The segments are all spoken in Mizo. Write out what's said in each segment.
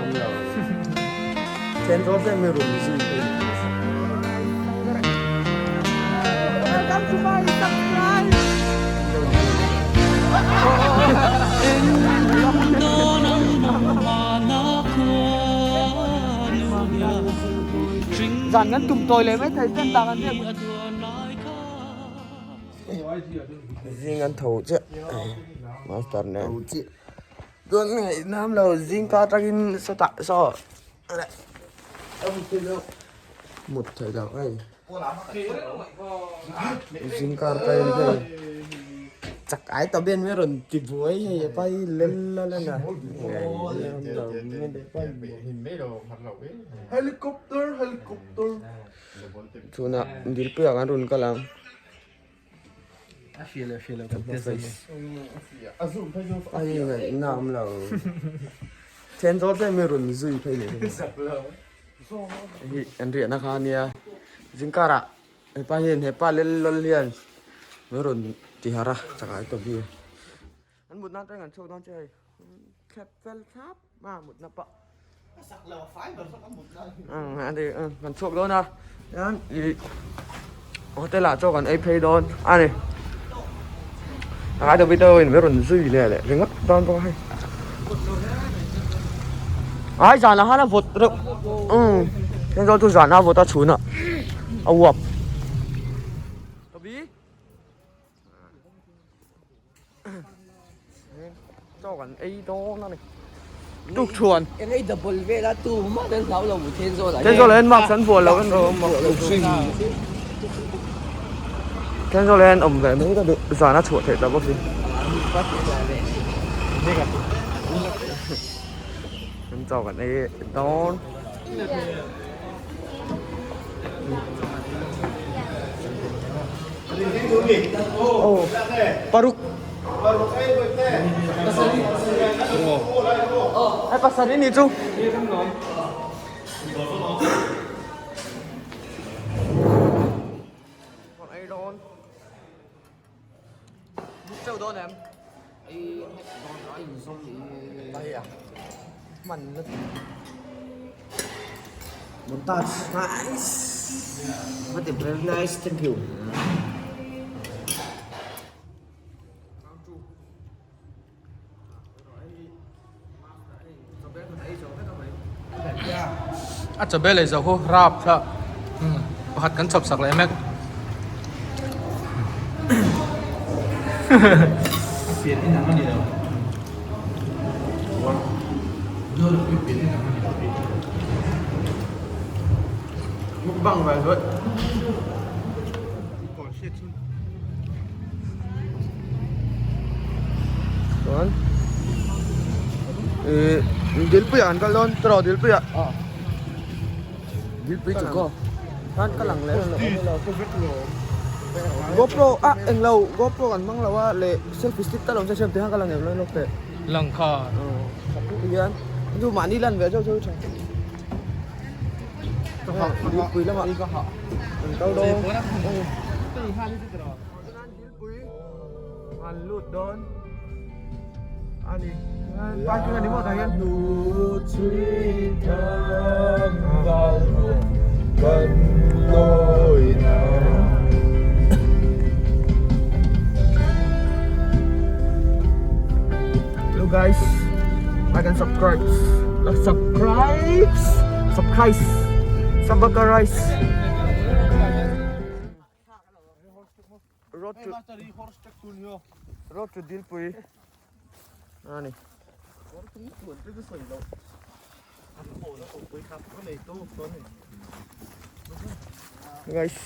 awm lo. Then zawt vel mi rawn zui phei ni. Welcome to my subscribe. Zan kan tum tawi leh mai thei ten tak an nia. Zing an tho chiah master nen chuan ngaihnam lo zing ka atangin sawtah saw mut theih loh hei zing kar atangin hei chak ai ta ben mai rawn ti buai hei a pai lel la la na ngaihnam lo Helicopter helicopter Chhunah dilpuiah kan rawn kal ang. A fia leh fia lo kan test ani. Ai ngaihna awm lo. Then zawt te mi rawn zui phei ni. Hi an riahna kha ania. Zingkarah hepa hian hepa lel lawl hian min rawn ti harh a chakai tawp hi. An mutna atangin an chhuak dawn che hei. Thlep fel thlap a mutna pawh. A sak lo a fai ber zawk a mutna hi. A ni kan chhuak dawn a chuan ih hotel ah chaw kan ei phei dawn a ni. A ngai deuh deuhin min rawn zui leh leh ringawt dawn bawk a hei. Ai zan ah khan a vawt reuh umm Thenzawl chu zan a vawt a chhun ah a uap. Chaw kan ei dawn a ni. Tuk thuan. Eng ei double vel a tu mah an hlau lo Thenzawl ah. Thenzawl ah hian mask an vuah lo an awm a. Thenzawl ah hian awm ve mai ka duh zan a chhuah theih ta bawk si. Kan chaw kan ei dawn. Oh, paruk. Ai pasarih ni chu. Còn ai đón? Châu đón em. Ai à? Man na Montage. Nice. What a very nice, thank you. A chaw bel leh zo hu rap thla pakhat kan chhawp sak leh mek. Mukbang vai vớt. Chuan ih Dilpuiah an kal dawn tiraw Dilpuiah Dilpui chu kaw khan ka lang leh GoPro ah englo GoPro kan hmang lo a leh selfie stick tal awm se siam tih khan ka lang em lo lawk teh lang kha hian chu mahni lan ve chauh chauh hi tha Dilpui lamah an kal dawn. Dilpui an lut dawn a ni. Parking a ni maw tah hian. Hello guys, like and subscribe. Subscribe, subscribe, subscribe. Road to Road to Dilpui. Ani. Guys,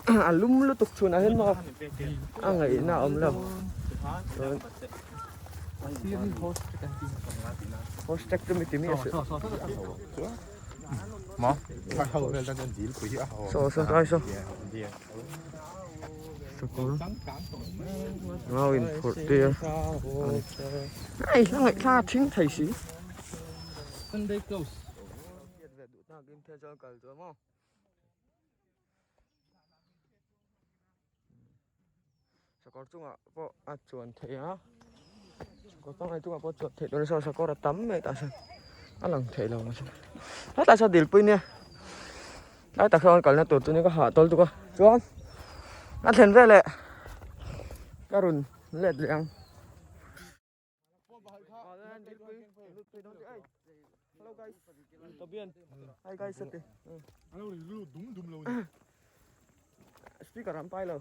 a lum lutuk chhunah hian maw a ngaihna a awm lo. Horse track chu mi ti mi a hrilh. Saw saw tlai saw. Sakawr ngau in phurh tir a ni. Hei a ngaihthlak a thing thei si. Sunday close. Sakawr chungah pawh a chuan theih a. Kawr pangngai chungah pawh chuan theih dawn a sakawr a tam mai tah sawn a lang theih lo mahse hetah sawn dilpui nia tlai tak sawn kalna tur chu nia ka hah tawl tuk a chuan a thlen veleh ka rawn let leh ang. Hi guys ati speaker an pai lo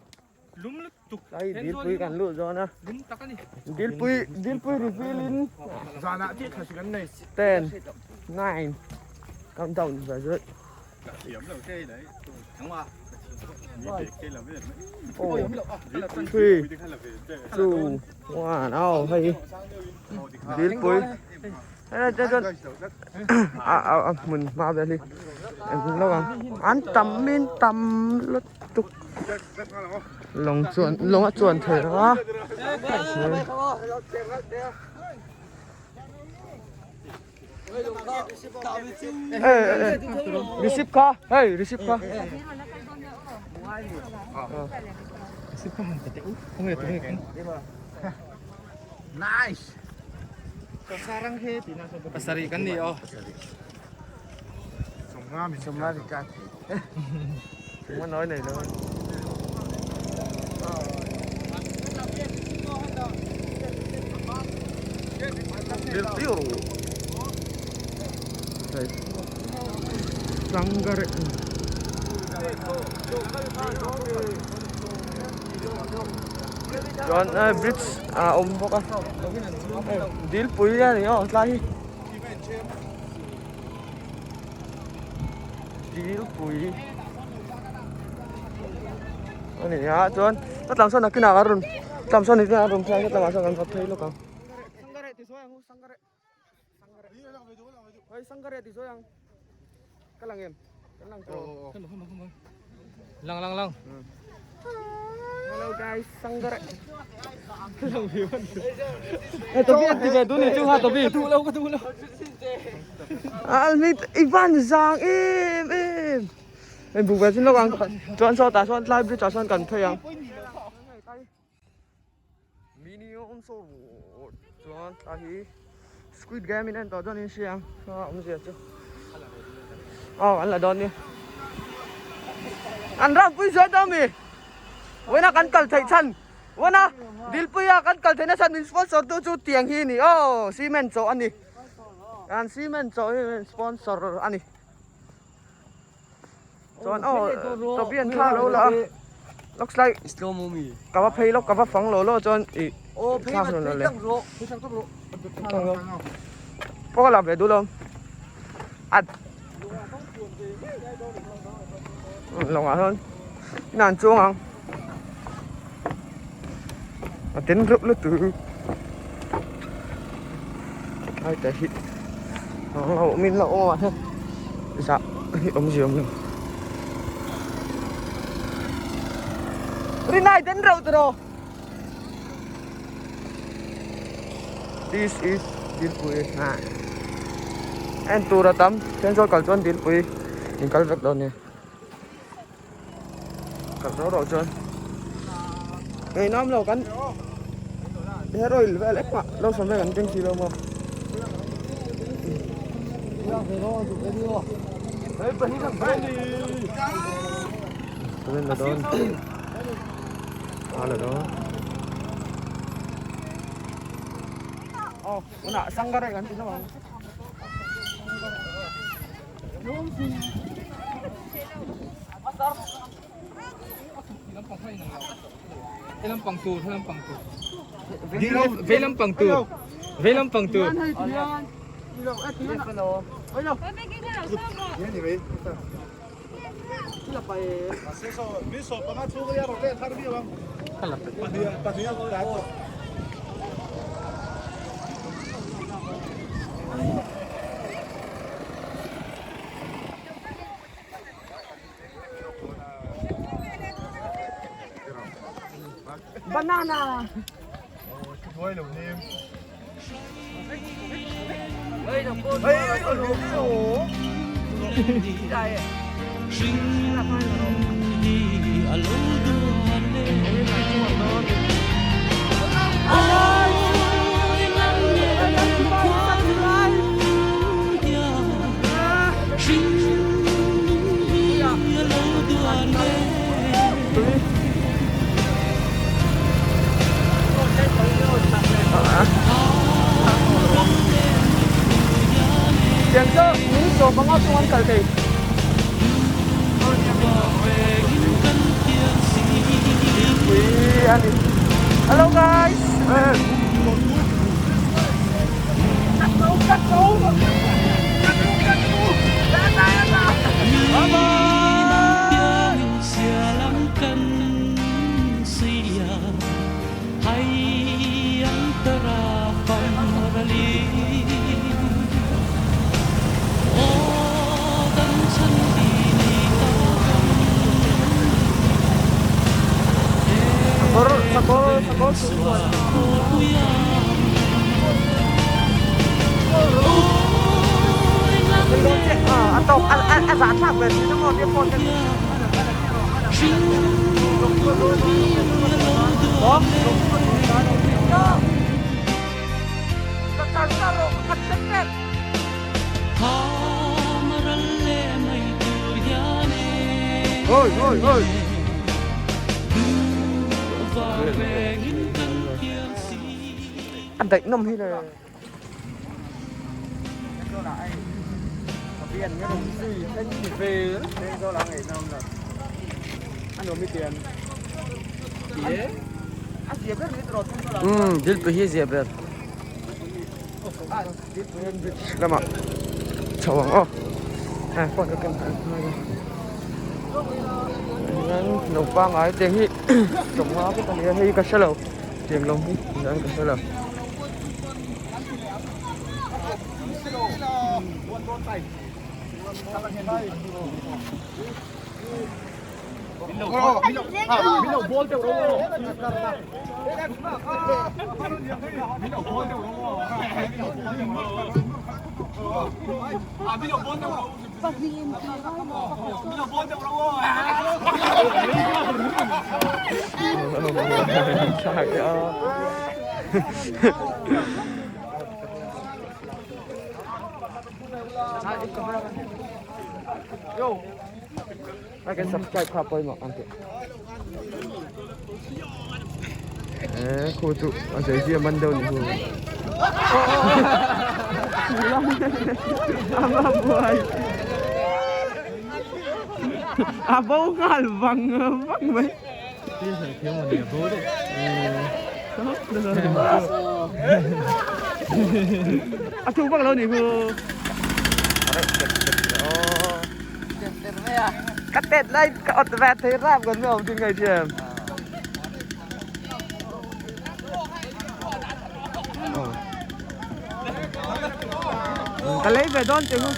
lum lutuk lai dilpui kan luh zawn a lum tak ani dilpui dilpui reveal in zanah chiah thla kan nei 10 9 countdown ve zui four three two one oh hei dilpui a a a hmun hma vel hi eng lo ang an tam in tam lutuk lawng chuan lawng a chuan theih a. Receipt kha hei receipt kha receipt kha han pe teh u khawnge tunge kawng nice pasarih kan ni aw Chúng nói này thôi. Tiêu. Đây. Sangare. Chuan bridge a awm bawk a dil pui a ni aw tlai hi dil pui a ni a chuan ka tlam sawn nakinah a rawn tlam sawn nakinah a rawn phei a tlamah sawn kan va phei lawk ang. Lang lang lang. Hello guys, Sangare. Ê, Tobi ăn thịt về đun này chứ ha Tobi. Ka duh lo ka duh lo. À, mi Ivan Giang em em. Em bù về xin lỗi anh. Chuan saw tah sawn tlai bridge ah sawn kan phei ang. Minion saw chuan tlai hi Squid Game in en tawh dawn in hria ang a awmzia chu aw an la dawn nia an rampui zuai dawn mi vawiina kan kal theih chhan vawiina Dilpuia kan kal theihna chhan min sponsor tu chu tiang hi a ni aw cement chawh a ni an cement chawh hi min sponsor a ni chuan aw Toby an thla lo la a looks like ka va phei lawk ka va fang lo lo chuan ih thlak hlun lo le pawh ka la ve duh lo at lawngah sawn inah an chuang ang a den reuh lutuk lai te hi a awm in la awm ah hian zah hi awmzia awm lo rinai den reuh tiraw this is dilpui ha en tur a tam Thenzawl kal chuan dilpui in kal vek dawn nia. Kal ro ro chuan ngei nam lo kan hair oil vel engmah lotion vel kan keng si lo maw la dawn a la dawn aw tunah sangha kan ti hlauh ang. Lampang tur lampang tur vei lampang tur vei lampang tur Banana. Sawma chung an kal thei. Pui a ni. Hello guys. A daih nawm hi le. Umm dilpui hi zia ber. Lamah chho ang aw heng phone ka ken phah nghal a hian lo pangai tiang hi sawmnga vek a ni a hei ka hre lo tiang lo hi eng ka hre lo. Like and subscribe kha pawimawh ang tih. Eh, khu chu a zei zia man deuh ni hu. Ama buai. A bo nghal vang vang mai. A thu vak lo ni hu. Ka tet lai ka ot ve thei rap kan awm tin ngai thiam. Ka lei ve dawn che hu.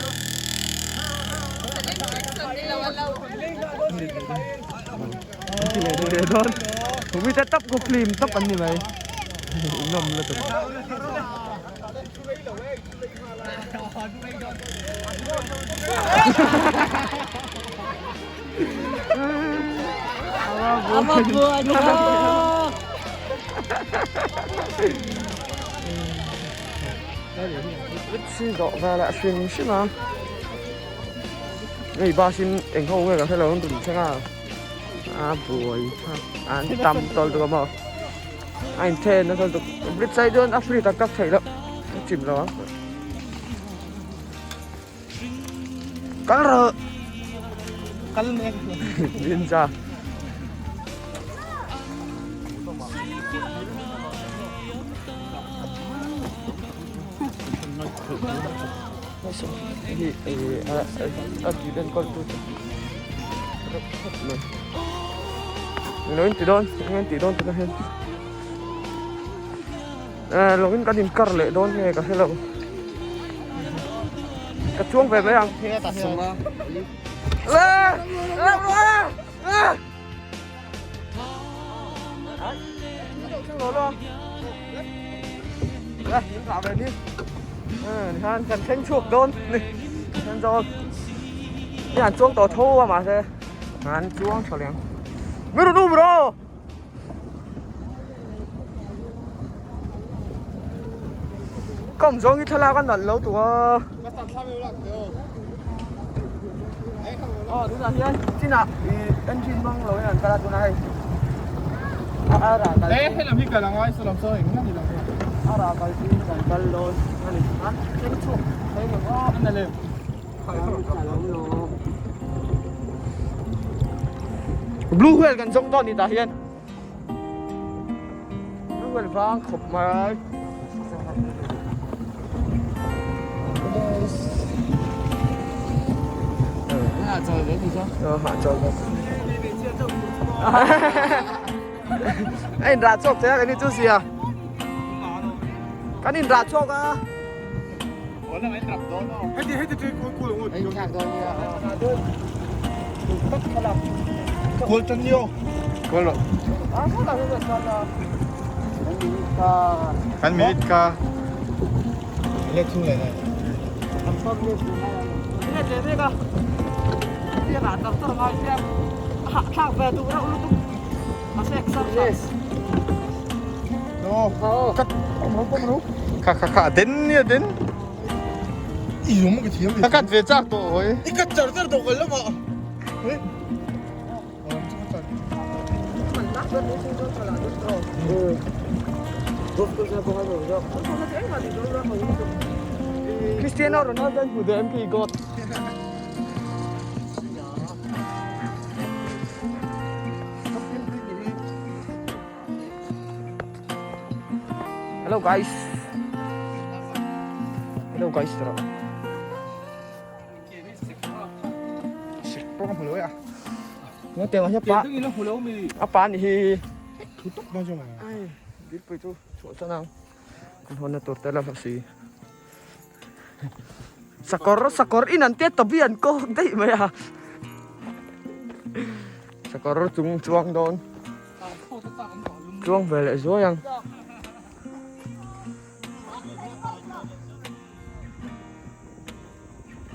Ve dawn. Humi te tap ko film tap an ni mai. Nom la tuk. Zawh vel a hring hrim a hei bus in eng ho nge ka hrelo an rawn thleng a a buai thlak an tam tawlh tuk a maw. A inthen nasa lutuk bridge side chuan a free tak tak theih loh a chim lo ang kal rawh kal mek ninja Lo in ti dawn eng an tih dawn tunah hian eh lo in kan in kar leh dawn nge ka hre lo ka chuang ve mai ang Kan thleng chhuak dawn ni an chuang tawh tho a mahse an chuang tha leh ang mi rawn um rawh ka awm zawng hi thlalak a nalh lo tuk a aw tunah hian chinah ih engine hmang lo hian an kal a tunah hei a a rah kal eh helam hi kal angai saw lam saw eng nge ni lo a rah kal chu kan kal dawn a ni an thleng chhuak thleng ang aw an la lem. Blue whale kan zawng dawn ni tah hian. Blue whale vang khawp mai. A inrah chawk thei a kan ni chu sia. Kan inrah chawk a. Kan minute ka. Kha kha kha den nia den. Ka kat ve chak tawh hawi. I kat char char tawh kal lama. Cristiano Ronaldo an hmu duh em khi God. Hello guys. Hello guys tara. Nó tiền mà pa. A pa ni hi. Ai, biết bui chu chhuah san ang. Kan hawn na tur te la hlauh si. Sakawr sakawr in an tia tabi an kawk daih mai a. Sakawr chung chuang dawn. Chuang ve leh zuai ang.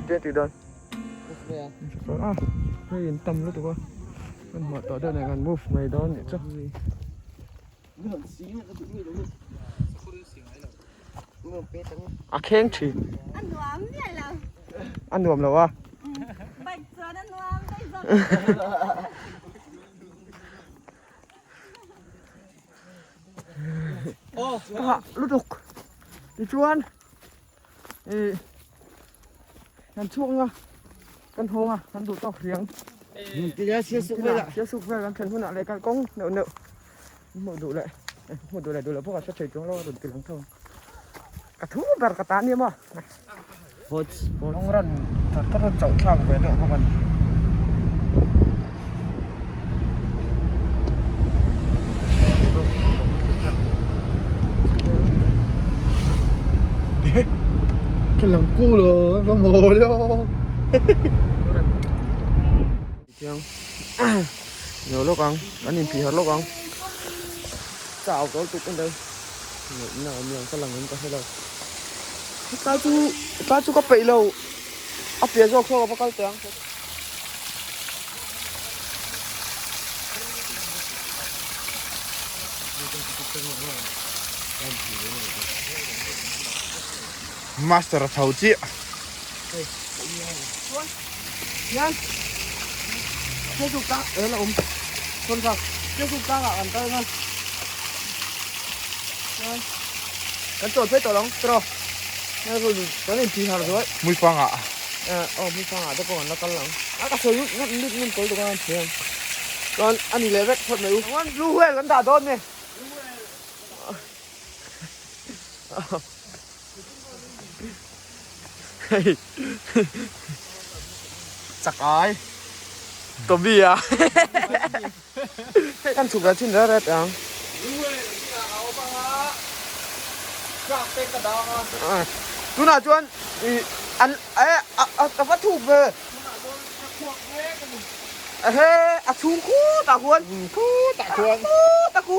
Tia ti dawn. Sakawr a hei in tam lutuk a. Kan hmuh tawh deuh nen kan move mai dawn nih chu. A kheng thin. A nuam miah lo. A nuam lo a. Bike chuan a nuam daih zawk. Ka hah lutuk. Tichuan ih kan chhuak anga kan hawng a kan duh tawk hriang. Sia suk vel kan thlen hunah leh kan kawng neuh neuh hmuh duh leh hmuh duh leh duh loh pawh ka hre thei chuang lo a rawn ti lang tho ang. Ka thu ber ka ta nia maw. Kawng ran tak tak a chauh thlak ve deuh bawk a ni. Ka lang kul aw ka mawl aw. Chiang no lawk ang kan inphih har lawk ang chau tawh lutuk en deuh ngaihna awm lo ka lang in ka hre lo hetlai chu hetlai chu ka peih lo a piah zawk zawk a va kal teh ang. Master a tho chiah. Hian Facebook tak el a awm sawn vak Facebook tak ah kan kal ang a chuan kan chawl phei tawh lo ang tiraw kan in tih har zuai Muifang ah aw Muifang ah te pawh kan la kal ang a ka sawi ngut ngut ngut tawl tuk a an thiam chuan a ni leh vek phawt mai u chuan blue whale kan dah dawn ni. Chak ai Toby a hei kan chhuk ve chin reh reh teh ang tunah chuan ih an eh a va thuk ve ehe a chhung khutah khuan khutah khuan khutah khu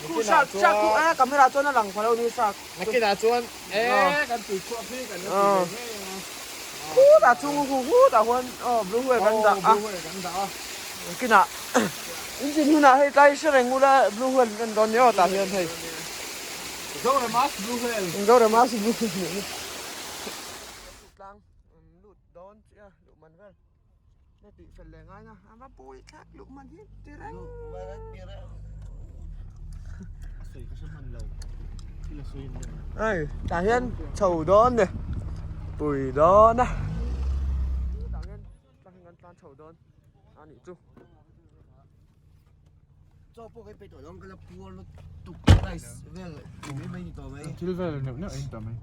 Khu shark shark khu a camera chuan a lang pha lo ni shark. Nakinah chuan e kan tui chhuak hi kan la ti ve ngei ang a. Khutah chung khu khutah huan aw blue whale kan dah a. Blue whale kan dah a. Nakinah engine hunah hei tlai hre reng ula blue whale kan dawn ni aw tah hian hei. Zoramas blue whale. Zoramas blue whale. Tlang lut dawn chiah luh man vel. Na tih fel leh ngai na a va pawi thlak luh man hi ti reng. Hei tah hian chho dawn ni pui dawn a. chho dawn a nih chu. Chaw pawh kan pe tawh lo ang ka la puar lutuk rice vel mai mai ni tawh mai. Thil vel neuh neuh a in tawh mai.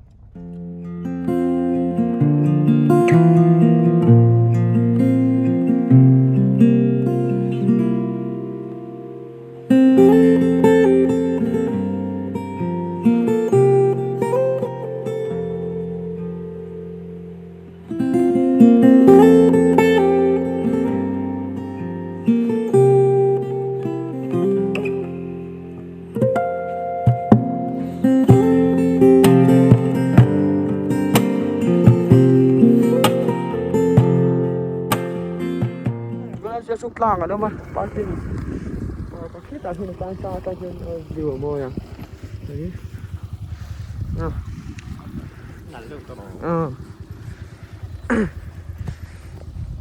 Tlang a awm a parking khitah hian a tlang sang atang hian view a mawi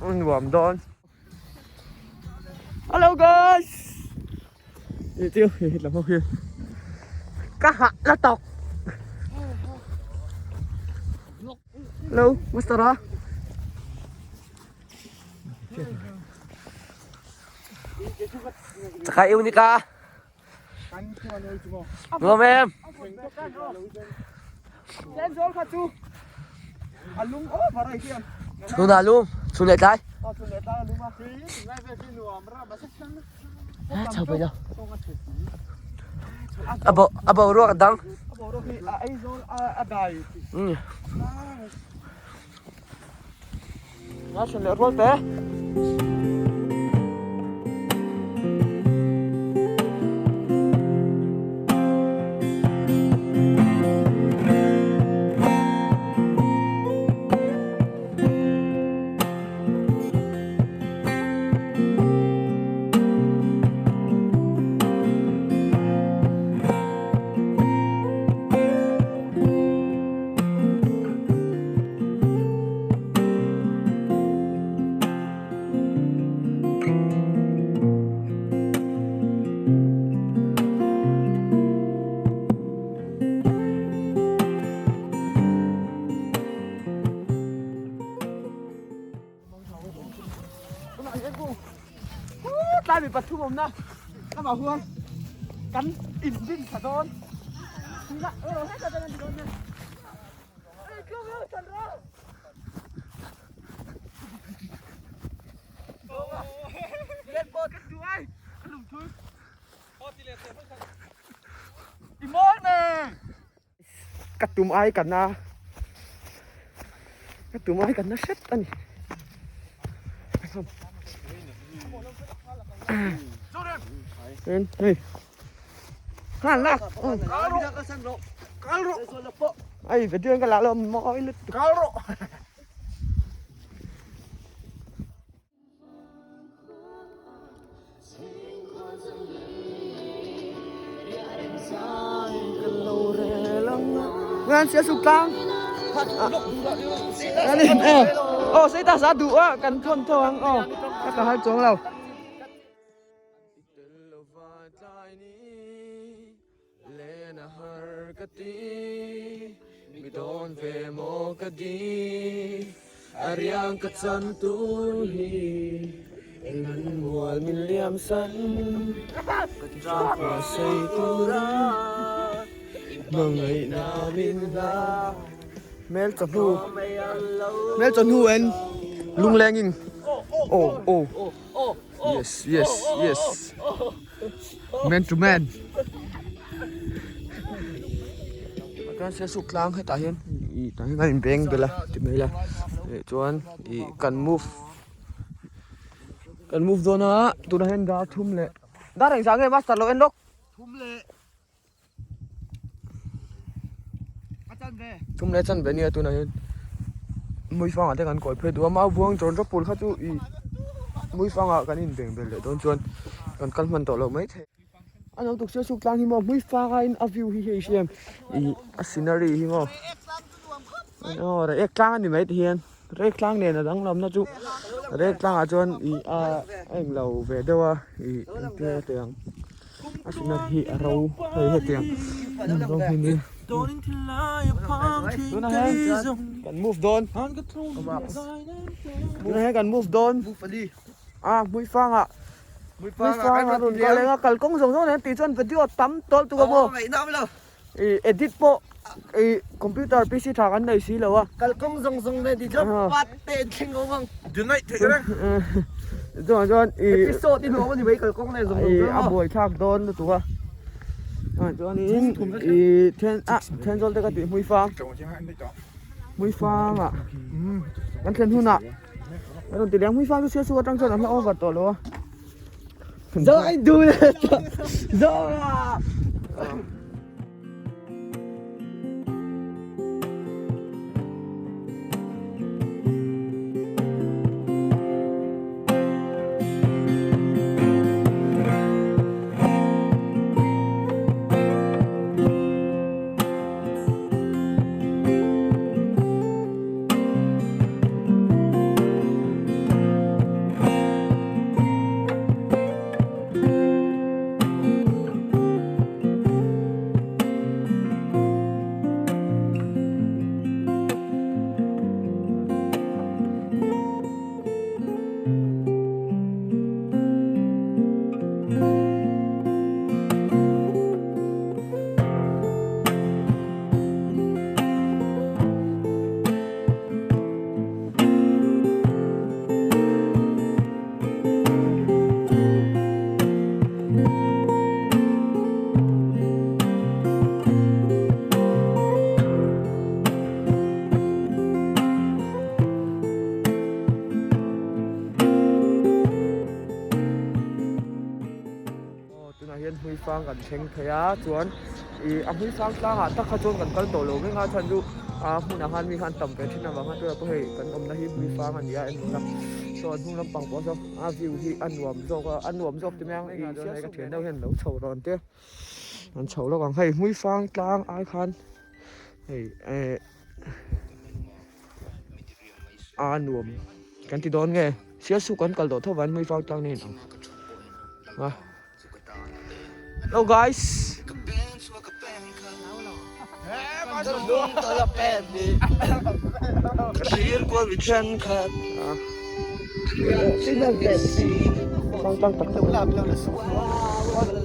ang nuam dawn hello guys ih chu hei lam ho hi ka hah la tawk hello master a Chakha yêu ni ka. Nuam em. Chhun ah lum, chhun leh tlai. Chho pei lo. A bo a boruak a dang. Nga chhun leh rual te. Tlai mi pathum awmna lamah huan kan inbin thla dawn. Ka tum ai ka na ka tum ai ka na hret a ni hei Ai phải đưa cái lá lom mọi lứt Ngan sia suk tlang. Ờ, sẽ ta giá đủ á, cần thôn thô ang. Ờ, các cả hai chuông lâu. Mel chawhnu Mel chawhnu en lunglengin aw aw yes yes yes man to man chuan sialsuk tlang hetah hian ih tah hian a inbeng bel a ti mai ila eh chuan ih kan move kan move dawn a tunah hian dar thum leh dar engzah nge master lo en lawk. Thum leh chan ve nia tunah hian Muifangah te kan kawi phei duh a mau buang chawn rawp pul kha chu ih Muifangah kan inbeng bel leh dawn chuan kan kal hman tawh loh mai thei a lo tuk sial suk tlang hi maw Muifanga in a view hi hei hriam ih a scenery hi maw aw reh ek tlang a ni mai ti hian reh ek tlang nen a danglamna chu reh ek tlangah chuan ih a englo ve deuh a ih engtin nge tih ang. A scenery hi a ro hei hetiang hmun ro hi nia. Tunah hian kan move dawn tunah hian kan move dawn a hmuifangah hmuifangah rawn kal eng a kalkawng zawng zawng nen tih chuan video tam tawlh tuk a maw ih edit pawh ih computer PC tha kan nei si lo a kalkawng zawng zawng nen tih chuan part te an thleng awm ang chuvang chuan ih episode in awm a ni mai kalkawng nen zawng zawng ih a buaithlak dawn lutuk a. Chuanin ih then ah Thenzawl te ka tih Hmuifang Hmuifang ah kan thlen hunah a rawn ti leh a Hmuifang chu sial chhuk atang chuan a hla over tawh lo a. Zawng duh leh tawh zawng ah. Aw tunah hian hmuifang kan thleng thei a chuan ih a hmuifang tlangah tak kha chuan kan kal tawh lo vek a chhan chu a hmunah khan mi khan tam ve thin avang khan tunah pawh hei kan awmna hi hmuifang a ni a en a saw an hnung lampang pawh saw a view hi a nuam zawk a a nuam zawk ti mai ang ih chuan hei ka thian deuh hian lo chho rawn te an chho lawk ang hei hmuifang tlang ai khan hei eh. A nuam kan ti dawn nge sialsuk kan kal tawh tho van hmui fang tlang nen ang a hello guys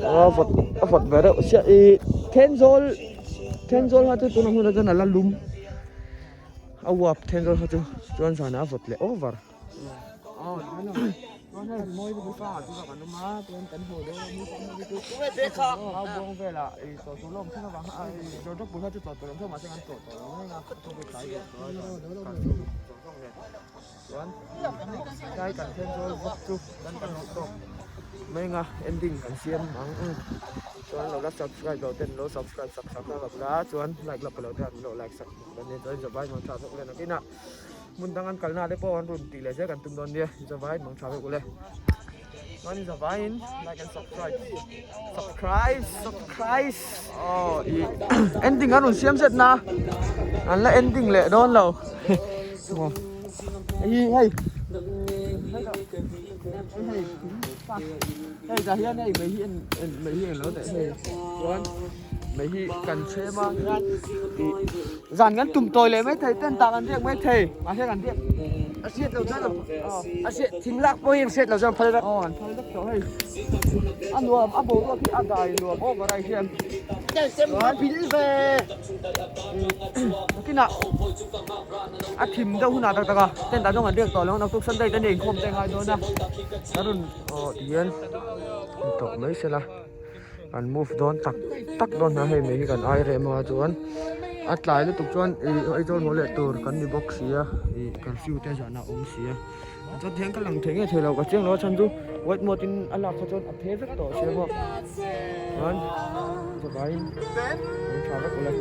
a vawt a vawt ve reuh sia ih thenzawl Thenzawl kha chu tuna hunah chuan a la lum a uap thenzawl kha chu chuan zanah a vawt leh over. Maenga ending kan siam ang chuan lo la subscribe lo ten lo subscribe sak sak hlauh la chuan like la palo te an lo like sak bawk ania chuan zavai mang tha vek ule nakinah hmun dang an kalna te pawh an rawn tih leh zel kan tum dawn nia zavai mang tha vek ule chuan zavaiin like and subscribe subscribe subscribe aw ih ending an rawn siam zet na an la ending leh dawn lo. Hei hei hei tah hian hei mei hi en en mei hi englo teh hei chuan mei hi kan chhem a ih zan kan tum tawi leh maithei ten tah kan riak maithei mahse kan riak a hriat loh chuan a hriat thing lak pawh hi an hriat loh chuan phal vek aw an phal vek tawh hei a nuam a boruak hi a dai nuam over a hian chuan bil ve nakinah a thim deuh hunah tak tak a tent ah zawng an riak tawh lo naktuk sunday te nia inkhawm te ngai dawn a ka rawn aw tihian ni tawh mai sela an move dawn tak tak dawn a hei mai hi kan ai rem a chuan a tlai lutuk chuan ih aizawl haw leh tur kan ni bawk si a ih curfew te zanah a awm si a chuan tihian ka lang thei nge thei lo ka chiang lo a chhan chu white mode in a lak kha chuan a phe vek tawh sia maw chuan zavaiin an tha vek ule.